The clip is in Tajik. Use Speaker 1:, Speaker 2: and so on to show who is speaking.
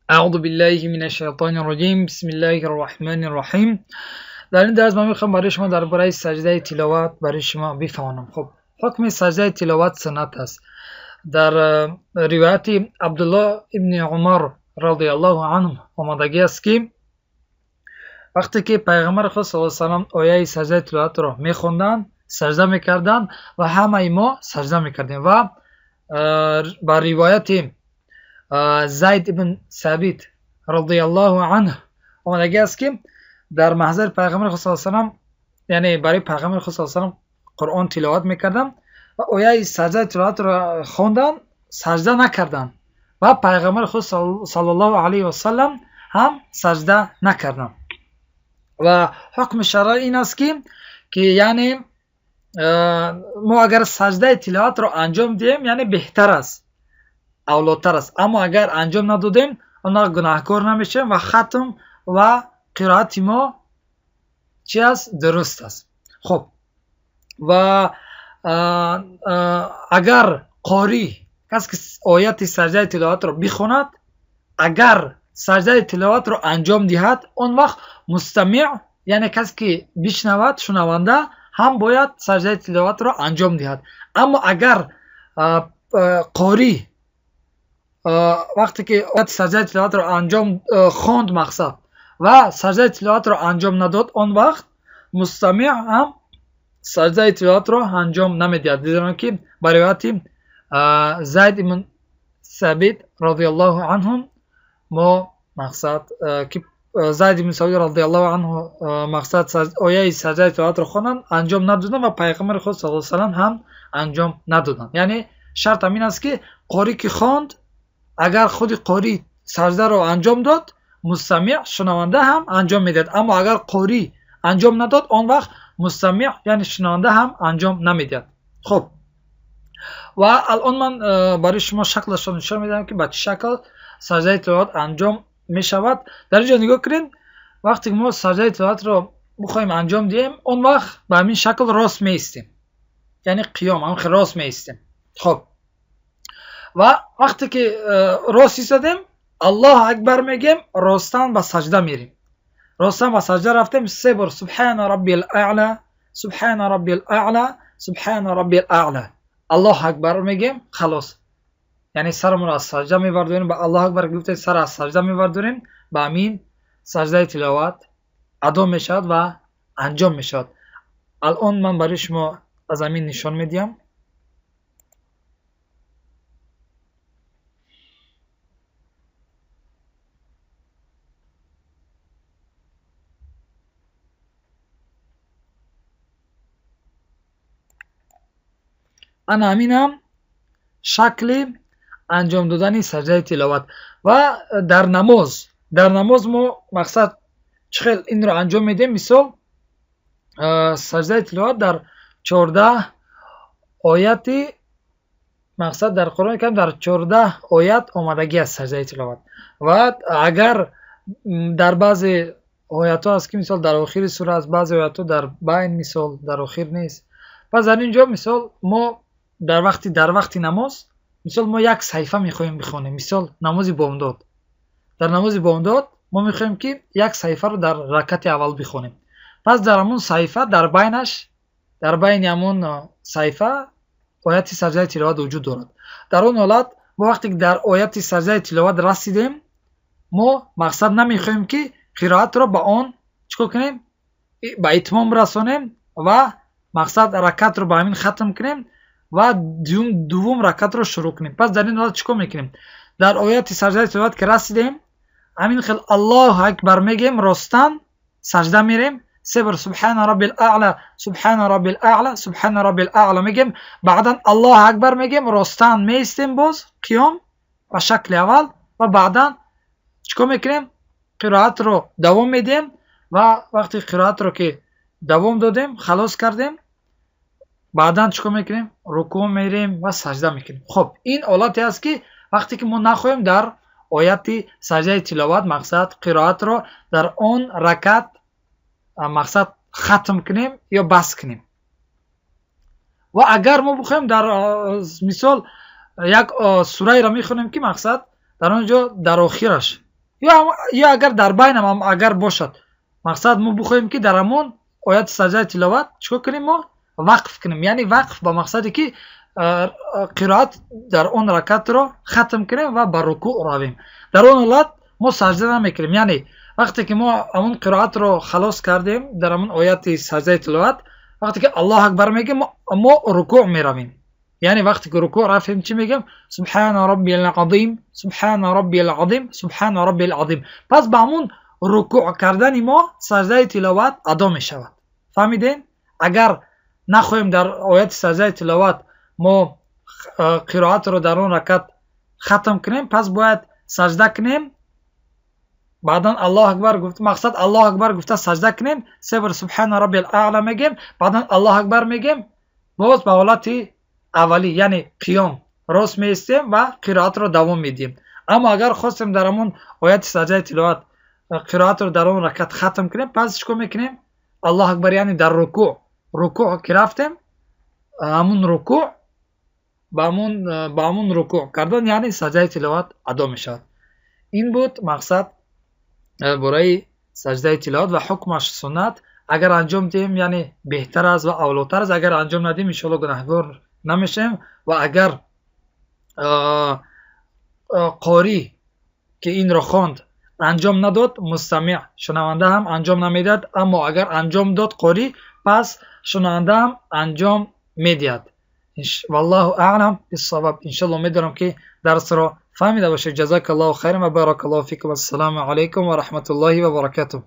Speaker 1: اعوذ بالله من الشیطان الرجیم بسم الله الرحمن الرحیم. در این درس من میخوام برای شما درباره سجده تلاوت برای شما بفهمانم. خب حکم سجده تلاوت سنت است. در روایت عبدالله ابن عمر رضی الله عنه آمدگی است که وقتی که پیغمبر خود صلی الله علیه و سلم آیه سجده تلاوت را میخوندند سجده میکردند و همه ما سجده میکردیم. و بر روایت زید ابن ثابت رضی الله عنه آمدگی است که در محضر پیغمبر خود صلی الله علیه و سلم، یعنی برای پیغمبر خود صلی الله علیه و سلم قرآن تلاوت میکردم و آیه سجده تلاوت را خواندن سجده نکردند و پیغمبر خود صلی الله علیه و سلم هم سجده نکردند. و حکم شرع این است که یعنی ما اگر سجده تلاوت را انجام دهیم یعنی بهتر است، اولاتر است، اما اگر انجام ندادیم آن گناهکار نمیشیم و ختم و قرائت ما چی است؟ درست است. خب و اگر قاری کسی که آیت سجده تلاوت را بخواند اگر سجده تلاوت را انجام دهد آن وقت مستمع یعنی کسی که بشنود شنونده هم باید سجده تلاوت را انجام دهد. اما اگر قاری وقتی که آیت سجده تلاوت را انجام خواند مقصد و سجده تلاوت را انجام نداد آن وقت مستمع هم سجده تلاوت را انجام نمیدهد. دیدم که بر روایت زید بن ثابت رضی الله عنه ما مقصد که زید بن ثابت رضی الله عنه مقصد آیه سجده تلاوت را خواندن انجام ندادن و پیغمبر خود صلی الله علیه و سلم هم انجام ندادن. یعنی شرط این است که قاری که خواند اگر خود قاری سجده را انجام داد مستمع شنونده هم انجام میدهد، اما اگر قاری انجام نداد آن وقت مستمع یعنی شنونده هم انجام نمیدهد. خب و الان من برای شما شکلش را نشان میدم که به چه شکل سجده تلاوت انجام میشود. در اینجا نگاه کنید، وقتی که ما سجده تلاوت را بخوایم انجام دهیم آن وقت به همین شکل راست می ایستیم، یعنی قیام هم راست می ایستیم. خب و وقتی که راست ایستادیم الله اکبر میگیم، راستان به سجده میریم. راستان به سجده رفتیم سه بار سبحان ربی الاعلی سبحان ربی الاعلی سبحان ربی الاعلی الله اکبر میگیم. خلاص یعنی سرمون از سجده میبرداریم به الله اکبر گفتیم سر از سجده میبرداریم، به همین سجده تلاوت ادا میشد و انجام میشد. الان من برای شما از همین نشان میدیم. انا همین شکل انجام دادن سجده تلاوت. و در نماز ما مقصد چخیل این رو انجام میدیم. مثال سجده تلاوت در 14 آیت مقصد در قرآن کریم در 14 آیت آمدگی است سجده تلاوت. و اگر در بعض آیت ها است که مثال در آخر سوره است، بعض آیت ها در بین مثال در آخر نیست. پس در اینجا مثال ما در وقتی نماز مثال ما یک صحیفه میخوایم بخوانیم، مثال نماز بامداد، در نماز بامداد ما میخوایم که یک صحیفه رو در رکعت اول بخوانیم. پس در همون صحیفه در بینش در بین همون صحیفه آیت سجده تلاوت وجود دارد. در اون حالت ما وقتی که در آیت سجده تلاوت رسیدیم ما مقصد نمیخوایم که قرائت رو به آن چیکار کنیم، به اتمام رسانیم و مقصد رکعت رو به همین ختم کنیم و دوم رکعت رو شروع کنیم. پس در این حالت چیکار میکنیم؟ در آیت سجده تلاوت که رسیدیم همین خیل الله اکبر میگیم، راستان سجده میریم، سه بار سبحان ربی الاعلی سبحان ربی الاعلی سبحان ربی الاعلی میگیم، بعدا الله اکبر میگیم، راستان میستیم باز قیام به شکل اول و بعدا چیکار میکنیم؟ قرائت رو دوام میدیم و وقتی قرائت رو که دوام دادیم خلاص کردیم بعدا چیکار میکنیم؟ رکوع میریم و سجده میکنیم. خب این حالتی است که وقتی که ما نخواهیم در آیت سجده تلاوت مقصد قرائت رو در آن رکعت مقصد ختم کنیم یا بس کنیم. و اگر ما بخوایم در مثال یک سوره را میخونیم که مقصد در آنجا در آخرش Ё агар дар байнам агар бошад, мақсад, мо бихоҳем, ки дар ҳамон ояти саҷдаи тиловат чикор кунем? Мо вақф кунем, яъне вақф ба мақсаде, ки қироат дар он ракатро хатм кунем ва ба рукӯъ равем. Дар он ҳолат мо саҷда намекунем, яъне вақте ки мо ҳамон қироатро халос кардем дар ҳамон ояти саҷдаи тиловат, вақте ки «Аллоҳу акбар» мегӯем, мо рукӯъ меравем. Яъне вақте ки рукӯъ рафтем, чӣ мегӯем? «Субҳана роббиял азим, субҳана роббиял азим, субҳана роббиял азим». Пас ба ҳамон рукӯъ кардани мо саҷдаи тиловат адо мешавад. Фаҳмидем? Агар нахоҳем дар ояти саҷдаи тиловат мо қироатро дар он ракат хатм кунем, пас бояд саҷда кунем, баъдан «Аллоҳу акбар» гуфт, мақсад, «Аллоҳу акбар» гуфта саҷда кунем, се бор «Субҳана роббиял аъло» мегӯем, баъдан «Аллоҳу акбар» мегӯем, боз ба ҳолати аввалӣ, яъне қиём, рост меистем ва қироатро давом медиҳем. Аммо агар хостем дар ҳамон ояти саҷдаи тиловат қироатро дар он ракат хатм кунем, пас чӣ кор мекунем? «Аллоҳу акбар», яъне дар рукӯъ ки рафтем, ҳамун рукӯъ, ба ҳамун рукӯъ кардан, яъне саҷдаи тиловат адо мешавад. Ин буд, мақсад, бораи саҷдаи тиловат ва ҳукмаш суннат. Агар анҷом диҳем, яъне беҳтар аст ва авлотар аст. Агар анҷом надиҳем, иншоалло, гунаҳгор намешавем. Ва агар қорӣ, ки инро хонд, анҷом надод, мустамеъ, шунаванда ҳам анҷом намедиҳад. Аммо агар анҷом дод қорӣ, пас шунаванда ҳам анҷом медиҳад. Валлоҳу аълам биссавоб. Иншалло, умедворам, ки дарсро фаҳмида бошед. Ҷазакаллоҳу хайран ва баракаллоҳу фикум. Ассалому алайкум ва раҳматуллоҳи ва баракатуҳ.